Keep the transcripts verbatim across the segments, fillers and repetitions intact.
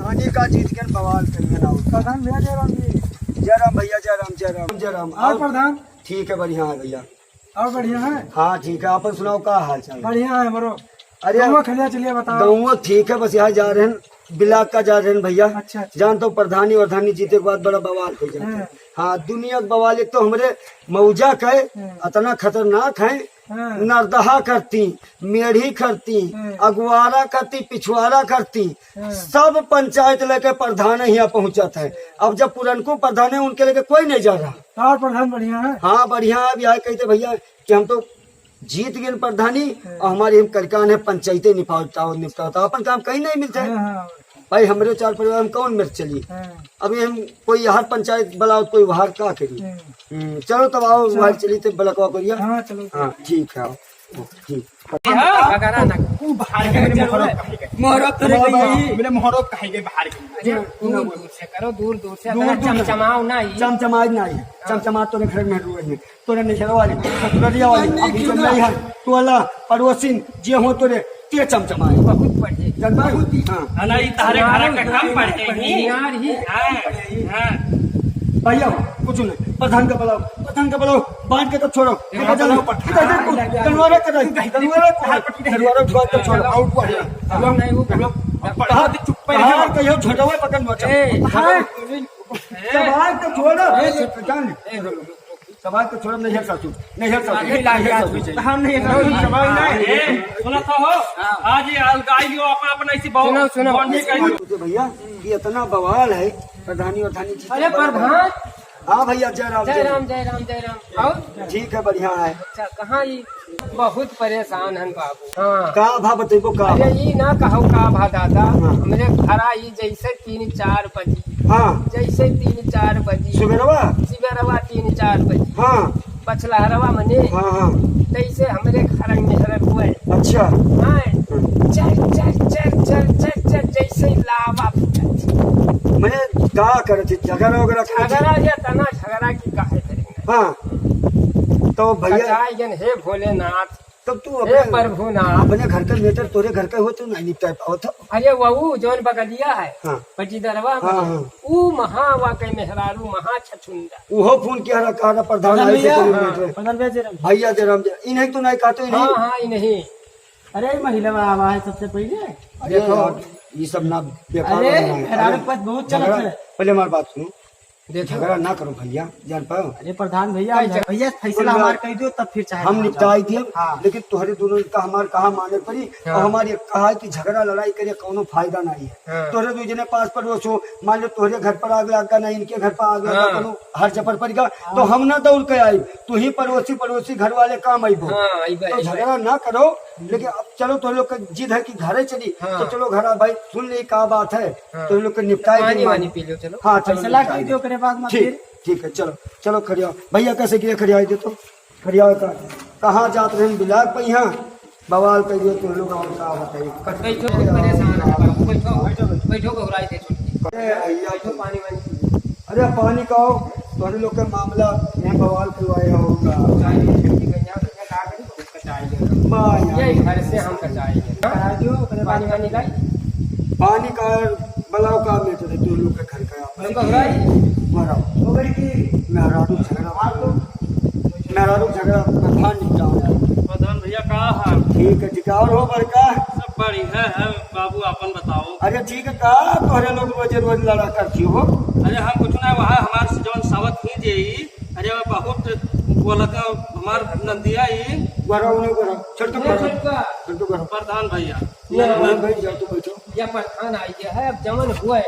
पानी का जीत के बवाल करिए ना। प्रधान भैया, जय राम जी। जय राम भैया, जय राम, जय राम, जय राम। और और प्रधान? ठीक है, बढ़िया है भैया। और बढ़िया है? हाँ, ठीक है। आपन सुनाओ, का हाल चाल है? बढ़िया है हमरो। अरे, गौवा खलिया चलिए बताओ। गौवा ठीक है, बस यहाँ जा रहे हैं, बिलाक का जा रहे हैं भैया। अच्छा, अच्छा। जान तो प्रधानी वरधानी जीते के बाद बड़ा बवाल हो जाता है। हाँ। हाँ, दुनिया के बवाल। एक तो हमरे मौजा के हाँ। अतना खतरनाक है, हाँ। नरदहा करती, मेढ़ी करती, हाँ। अगुवारा करती, पिछुआरा करती, हाँ। सब पंचायत लेके प्रधान यहाँ पहुँचत है। अब जब पुरनको प्रधान है, उनके लेके कोई नहीं जा रहा। और प्रधान बढ़िया है? हाँ, बढ़िया है। अब यहाँ कहते भैया कि हम तो जीत गए प्रधानी, हाँ। और हमारी हम करिकान है पंचायते निपटाओ, निपटाओ, तो अपन काम कहीं नहीं मिलता है। हाँ, हाँ। भाई, हमरे चार परिवार में कौन मेर चली? हाँ। अभी हम कोई यहाँ पंचायत बुलाओ, कोई वहार का करी? हम्म। हम्म, चलो तब आओ, चलो। वहार चली तो बलकवा करिया। हाँ, चलो। हाँ, ठीक है, आओ। ठीक। हाँ, अगर ना, ऊ बाहर के मेरे मोहरब कहे गए। मोहरब तो रे मोहरब, भाई। मेरे मोहरब कहे गए बाहर के। अरे, दूर दूर से करो, दूर दूर से, दूर अगर दूर से। चमचमाओ ना ही। चमचमाओ ना ही। हाँ। चमचमा तो घर में रुए हैं। तोरे नैहरवा वाली, ससुररिया वाली, नहीं, अभी क्यों जब ना? नहीं है, तू वाला पड़ोसिन जे हो तोरे, ते चमचमाए। बहुत पढ़े। जनता? बहुत ही। हाँ। है ना, ई तहरे घर के कम पढ़े ही। यार ही। हाँ, हाँ। भैया, कुछ नहीं। प्रधान का बुलाओ, प्रधान का बुलाओ, बांध के तब छोड़ो। ये ये प्रधान, बुलाओ, प्रधान। इधर देखो, तलवार का दे, तलवार का दे, तलवार उठवा के छोड़ो। आउट को है। हम नहीं, वो हम लोग पढ़े कहाँ, होते चुप्पे कहाँ रहो। कहियो झोटवा पकड़ लो, ए, हाँ। हाँ। सवाल तो छोड़ो, ए, जान ले। ए, सवाल तो छोड़ो, नहीं है सासू, नहीं है सासू, अभी लाग नहीं है गया सासू। तुझे। हम नहीं है सासू, सवाल नहीं है। ए, सुना था हो? हाँ। आज ये अलगाई लियो, अपना, अपना इसी बहु-, सुनो, सुनो। बॉन्ड नहीं करी। तो भैया, ये इतना बवाल है, प्रधानी वरधानी जी अरे के बवाल है। प्रधान। हाँ भैया, जय राम, जय जय राम, राम। जय राम, जय राम। और? ठीक है, बढ़िया है। अच्छा, कहाँ ई? बहुत परेशान हन बाबू। हाँ। का भा बतइबो का अरे भा? ई ना कहो का भा दादा, हाँ। हमरे घरा ई जैसे तीन चार बजी, हाँ। जैसे तीन चार बजी, सुबेरवा? सुबेरवा तीन चार बजी, हाँ। पछलहरवा मने, हाँ, हाँ। तैसे हमरे घर में मेहररुए। अच्छा। हाँ। हाँ। चर, चर, चर, जैसे लावा फूटत। मने का करत है? झगड़ा वगैरह करत है? झगड़ा या तना झगड़ा की काहे करेंगे? हाँ। तो भैया कचाई जन, हे भोलेनाथ, तब तू हे अपने, प्रभुनाथ। अपने घर का मैटर तोरे घर का हो, तू नहीं निपटा पावत हो। अरे वहू जौन बगलिया है, हाँ। पटीदरवा हाँ, में, हाँ। ऊ महा वा के मेहरारू महा छछुंदा। उहो फोन किया रहा, कहा रहा, प्रधान प्रधान आई भैया, तो हाँ। मैटर। प्रधान भैया जय राम। भैया जय राम जय। इन्हें तो नहीं कहते, इन्हें। हाँ, हाँ, इन्हें। अरे महिला आवा है सबसे पहले। अरे देखो। यार, ये सब ना बेकार अरे, बनना है। मेहरारू अरे, के पास बहुत चलत झगड़ा, है। पहले हमारी बात सुनो। देखो। झगड़ा ना करो भैया, जान पाओ। अरे प्रधान भैया, हम कई झग-, भैया फैसला बोल हमार रहा। कह दो, तब फिर चाहे हम हम निपटाई जाओ। दिए, हाँ। लेकिन तोहरे दोनों का हमार कहा माने पड़ी, हाँ। और हमारे कहा है कि झगड़ा लड़ाई करे कोनो फायदा नहीं है। हाँ। तोहरे दो जने पास पड़ोस हो, मान लो तोहरे घर पर आग लगा ना, इनके घर पर आग लगा, हाँ। कोनो हर चपर पड़ गया, हाँ। तो हम ना दौड़ के आई, तू ही पड़ोसी, पड़ोसी घर वाले काम आइबो। हाँ, आइबे, तो आइबे। झगड़ा ना करो, लेकिन अब चलो, तोहरे लोग के जिद है कि घरे चली, हाँ। तो चलो घर आ भाई, सुन ले का बात है, हाँ। तोहरे लोग के निपटाए पानी के वानी बाद। पी लो, चलो। हाँ, चलो, फैसला निपटाए कर दो, दो। ओकरे बाद में ठीक, फिर। ठीक है, चलो, चलो, खड़िया। भैया, कैसे गिरे, खड़िया दे तो। खड़िया का, कहाँ जात रहे बिलाक पे यहाँ? बवाल कर दियो, तोहरे लोग और का बताइए। बैठो, बहुत परेशान है बाबू, बैठो, बैठो, घबराई दे छोटकी। अरे भैया, बैठो, पानी वानी पी लो। अरे पानी का हो, तोहरे लोग के मामला, यहाँ बवाल करवाए हो का? चाय पी लो, यहाँ, यहाँ का करी? माँ यार। यही घर से हम कटाएंगे। करा दो, ओकरे बाद पानी वानी लाई। पानी का बलाओ का में तो तू लोग के घर का आप। हम घबराई। मारो। ओकरे की मेहरारू झगड़ा मार लो। मेहरारू झगड़ा प्रधान निपटाओ यार। प्रधान भैया का हाल? ठीक है, ठीक है। और हो बड़का? सब बढ़िया है बाबू, आपन बताओ। अरे ठीक है, का तोहरे लोग रोजे रोज लड़ा करती हो? अरे हम कुछ ना, वहाँ हमार जौन सावत ही जे अरे, वो बहुत बोलत है, हमार नंदिया ई। गोरा उन्हें गोरा, छोटका ए, गोरा। छोटका। छोटका गोरा। प्रधान भैया। ये प्रधान भाई, जाओ तो बैठो। ये प्रधान आई गया है, अब जवन हुए,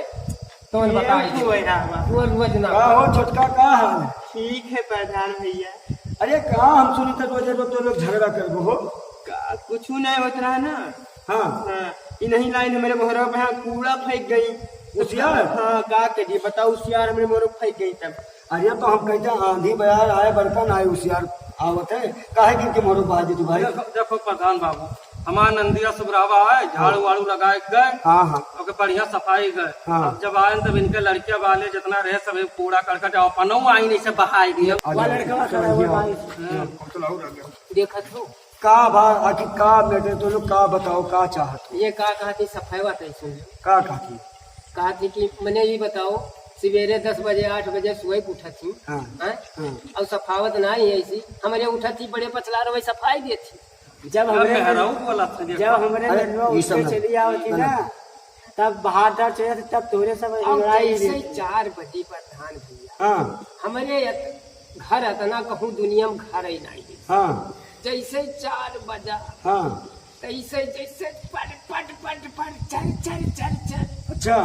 तवन ये बताई दे। हुए ना, हुआ। वो रोज ना। का हो छोटका, का हाल है? ठीक है प्रधान भैया। अरे का हम सुनी तो रोज रोज तो लोग झगड़ा करबो हो? का कुछ नहीं होत रहा ना। हाँ। हाँ, इन्हीं लाइन हमारे मोहरा पे हाँ कूड़ा फेंक गई। उसियार? हाँ, का करिए बताओ, उसियार हमारे मोहरा पे फेंक गई तब। अरे तो हम कहते हैं, आंधी बयार आए, बरखा ना आए, उसियार आवत है, काहे कि इनके मोरो बाज दे तू भाई? देखो, देखो प्रधान बाबू, हमार नंदिया सुबरावा है, झाड़ू हाँ। वाड़ू लगाए के गए, हाँ, हाँ। ओके बढ़िया सफाई गए। हाँ। अब जब आए तब इनके लड़कियां वाले जितना रहे सब कूड़ा करकट अपनो आई नहीं से बहाई दिए। अरे, वाह, लड़का खड़ा हुआ है। हाँ। देखत हो? का भा, आखिर का मैटर तो लोग का बताओ, का चाहत हो? ये का कहती सफाई बात है, सुन लो। का कहती? कहा थी कि मने ये बताओ, सवेरे दस बजे, आठ बजे सोए के उठत थी, हाँ, हैं? हाँ। और सफावत ना ही ऐसी, हमरे उठत थी, बड़े पचला रहे, सफाई देत थी। जब अब हमरे, मेहरारू बोला था, देखो। जब हमरे अरे, ननवा ये उठ सब के ना। चली आवत थी ना, ना, ना। तब बाहर डाल चले थे, तब तोरे सब अब अंगड़ाई जैसे देते। चार बजे प्रधान भैया, हाँ। हमरे एक घर अतना कहूँ दुनिया में घर ही नहीं है। हाँ। जैसे चार बजा, हाँ। तैसे जैसे पट, पट, पट, पट, चल, चल, चल, चल। अच्छा।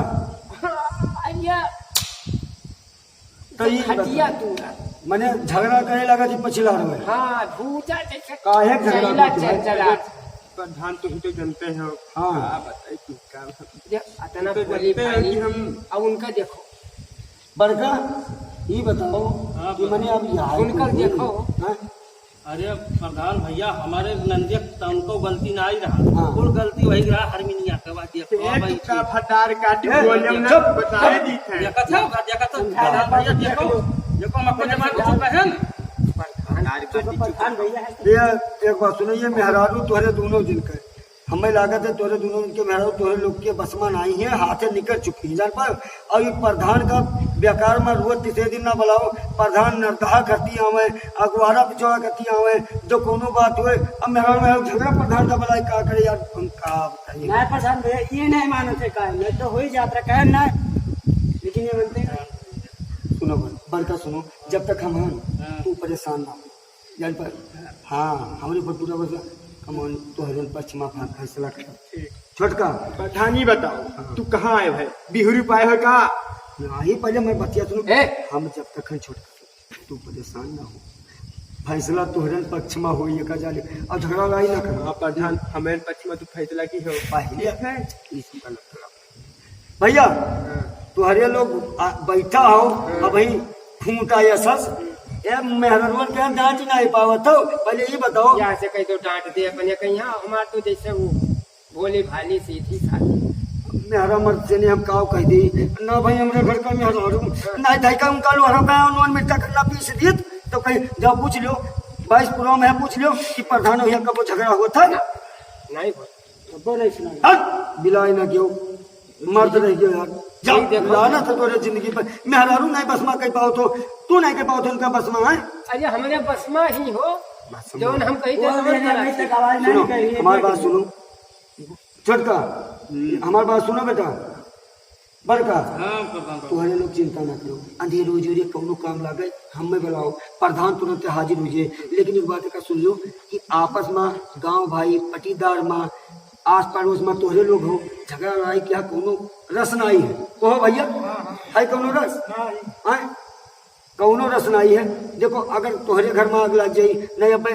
हाँ, अरे। तो ई खटिया बता, तूरा। मने झगड़ा करे लगा थी पछिला में। हाँ, भूजा जैसे काहे झगड़ा चैला करती है? चलचला। प्रधान, तुम तो जानते हो। हाँ। का बताई तुमका? ये अतना तो भोली जानते हो भाली। कि हम अब उनका देखो। बड़का, ई बताओ हाँ, कि बता। मने अब यहाँ उनका देखो। हाँ? अरे प्रधान भैया, हमरे नंदिया तनको गलती नाहीं रहा। हाँ। कुल गलती वही रहा, हरमिनिया के बाद ये एक भाई का फटार काटी ए, बोले ना, चुप, बताए चुप। दी थे। देखा था, देखा था, प्रधान भैया, देखो, देखो, हम आपको जमा कुछ कहे ना। फटार काटी चुप। ये एक बात सुनो, ये मेहरारू तोहरे दोनों दिन के, हमें लागत है तोहरे दोनों दिन के मेहरारू तोहरे लोग के बस में नाहीं है, हाथे निकल चुकी है, जान पाओ। और ये प्रधान का बेकार में रोज तीसरे दिन ना बुलाओ, प्रधान नरदहा करती आवे, अगवारा पिछोड़ा करती आवे, जो कोनो बात होए, अब मेहरारू में झगड़ा प्रधान का बुलाए, का करे यार, हम का बताइए। नहीं प्रधान भैया, ये नहीं मानत है का, नहीं तो हो ही जात रहा, कहे ना, लेकिन ये मानते हैं। सुनो बड़-, बड़का सुनो, जब तक हम हैं, हाँ। तू परेशान ना हो। जान पर, हाँ, हमरे पर पूरा भरोसा, कमौन तोहरे पक्ष में फै-, फैसला कर। ठीक। छोटका। प्रधानी बताओ, हाँ। तू कहाँ आए भाई? बिहुरी पाए हो का? नहीं, पहले मैं बतिया सुनो। ए! हम जब तक हैं छोटका, तू परेशान ना हो। फैसला तोहरे पक्ष में होई, ये का जाने। और झगड़ा लड़ाई ना करो। हाँ, प्रधान, हमारे पक्ष में तू फैसला की हो। पहले ठीक है। इसको गलत करा। भैया, हाँ। तुहरे लोग आ, बैठा हो, हाँ। अबहीं फूटा या सस, ए मेहररुअन के हम डांट नहीं पावत हो। पहले ये बताओ। यहाँ से कहीं तो डांट दे अपने, कहीं यहाँ हमार तो जैसे वो भोली भाली सीधी सादी। मेहरा मर्द से नहीं हम काव कह दी, ना भाई हमरे घर का मेहरारू, ना धाई का उनका लोहरा का नॉन मिर्चा करना पीस दीत, तो कहीं जाओ पूछ लो, बाईस पुरवा में है, पूछ लो कि प्रधान भैया कब झगड़ा होता है। नहीं भाई। अब्बो नहीं सुना। हट! बिलाई ना क्यों? मर्द रह गयो यार। जा, यही देखो। लानत है तोरे जिंदगी पर। मेहरारू नहीं बस में कह पाओ तो, तू नहीं कह पाओ तो उनका बस में है। अरे हमरे बस में ही हो, बस में। जौन हम कही वो थे, अभी तौन हमें करा। तक आवाज नहीं सुनो, करी है, हमारी नहीं बात करी। सुनो। छोटका, हम्म। हमारी बात सुनो बेटा। बड़का, हाँ, प्रधान बाबू। तोहरे लोग चिंता ना करो, अंधेर उजोरे कौनो काम लागे, हमें बुलाओ, प्रधान तुरंत हाजिर हो जाए। लेकिन एक बात का सुन लो कि आपस में गांव भाई, पटीदार में, आस पड़ोस में तोहरे लोग हो, झगड़ा लड़ाई क्या कौनो रस ना आई है? कहो भैया, हाँ, हाँ। है कौनो रस? ना आई। आए? कौनो रस नाहीं है। देखो, अगर तोहरे घर में आग लग जाई, नहीं अब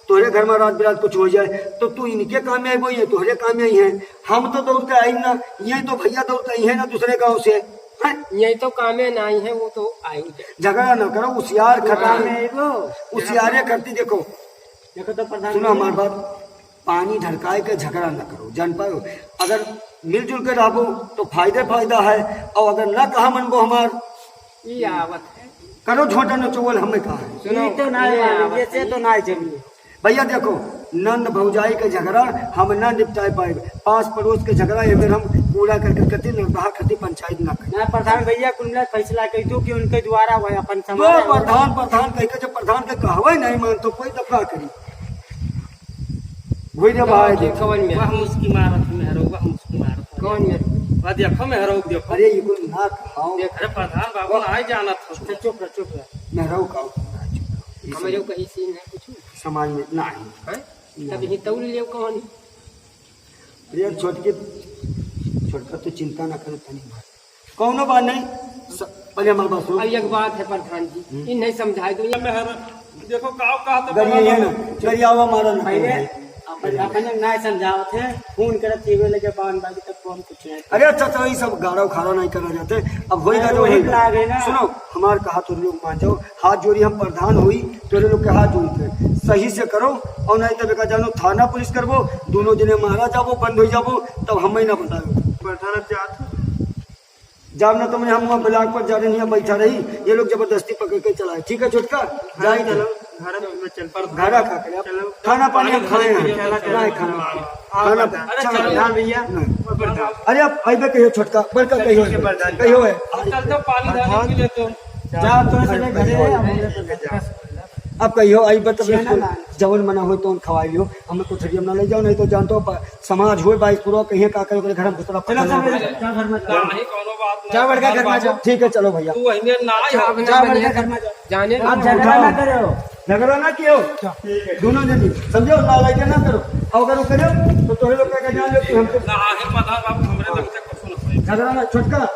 तोहरे घर में रात बिरात कुछ हो जाए, तो तू इनके काम में आई, वो ये तोहरे काम में आई है। हम तो दौड़ के आई ना, ये तो भैया दौड़ के आई है ना दूसरे गांव से, हैं? ये तो कामे नाहीं है, वो तो आई जाए। झगड़ा ना करो, उसियार खटा, कामे आई वो। उसियारे करती। देखो, देखो तो प्रधान सुनो जी। हमार बात, पानी ढरकाए के झगड़ा न करो, जान पायो। अगर मिलजुल के रहबो तो फायदे फायदा है, और अगर ना कहा मनबो हमार, ई आवत है। करो झोंटा न चुवल हमें कहा है। सुनो, ई तो ना ये मालूम, आवत ये से है। तो ना जमी। भैया देखो, नंद भौजाई के झगड़ा हम ना निपटाए पाए, पास पड़ोस के झगड़ा ये बेर हम पूरा करके कति निर्वाह कति पंचायत ना करें। ना प्रधान भैया, कुल मिला फैसला कही दो कि उनके द्वारा वह अपन तो समाधान प्रधान, प्रधान कह के जब प्रधान के कहवे नहीं मान तो कोई तब का करी? वही जब आए कौन देखो। कौन में? वह मुस्की मारत मेहरो, वह मुस्की मारत। कौन में? वह देखो मेहरो, देखो। अरे, ये कोई ना खाओ। देख, अरे, प्रधान बाबू, ना ही जानत हो। चुप रह, चुप रह। मेहरो का हम लोग कहीं सीन है कुछ? समाज में ना है। हैं? ना। तब ही तौल लियो कौन? अरे, छोटके, छोटका तो चिंता ना करो, तनी बात। कौनो बात नहीं, स-, पहले हमारी बात सुनो। अब एक बात है प्रधान जी, हम्म। इन नहीं समझाए दो, ये मेहर, देखो, गाँव का तो गरी है ना, गरी आवा मारा ना पहले करो। अपन, अपन ना समझावत है, फोन करत थी, वे लगे बावन बाजी तक फोन कुछ नहीं। अरे अच्छा, तो ये सब गाड़ा उखाड़ा नहीं करा जाते, अब होई अरे, तो वही होई। लागे ना। सुनो, हमार कहा तो लोग मान जाओ, हाथ जोड़ी हम प्रधान होई, तोरे लोग के हाथ जोड़ी थे, सही से करो, और नहीं तो बेकार जानो थाना पुलिस करबो, दोनों जने मारा जाबो, बंद हो जाबो, तब हम ही ना बताओ। प्रधान अब जात हो। जाब ना तो मैं हम वहाँ ब्लॉक पर जा रही, यहाँ बैठा रही, ये लोग जबरदस्ती पकड़ के चलाए। ठीक है छोटका, हाँ, जाए चलो। घर में चल पर घर का खाना पानी हम खाए हैं। चला, चला। नहीं खाना। खाना अरे अच्छा चलो। प्रधान भैया, नहीं। प्रधान। अरे आप अइबे कहियो छोटका, बड़का कहियो है। प्रधान। कहियो है। चल तो पानी डाल के ले तो। जा, तो ऐसे नहीं घरे, हम लोग के घर। अब कहियो अइबे तो बिल्कुल जवन मना हो तो खवाइयो। हमें कुछ हरियम ना ले जाओ, नहीं तो जानतो बा-, समाज होए बाईस पुरवा कहिए का करे, ओकरे घर में घुसरा चलो, पकड़ चलो, लेंगे। जा घर में जा। नहीं, कोनो बात नहीं। जा बड़का घर में जा। ठीक है, चलो भैया। तू अहिने ना जा, जा बड़का घर में जा। जाने आप झगड़ा ना करो। झगड़ा ना कियो। ठीक है। दोनों जनी समझो, लड़ाई ना करो। और अगर वो करो, तो तोहे लोग का जान लो कि हमको ना है पता, अब हमरे लग से कुछ ना होई। झगड़ा ना, छोटका,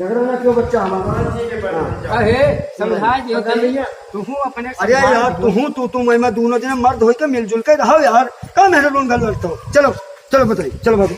झगड़ा ना कियो बच्चा हमारा। हाँ, ठीक है, बड़ा हाँ। अरे, समझा दियो पता तनी। नहीं है। तू अपने अरे समझा यार, दियो। तू, तू, तू, मैं, मैं दोनों जने मर्द होके मिलजुल के रहो यार। का मेरे लोग घर लड़ते हो? चलो, चलो बताइए, चलो भाभी।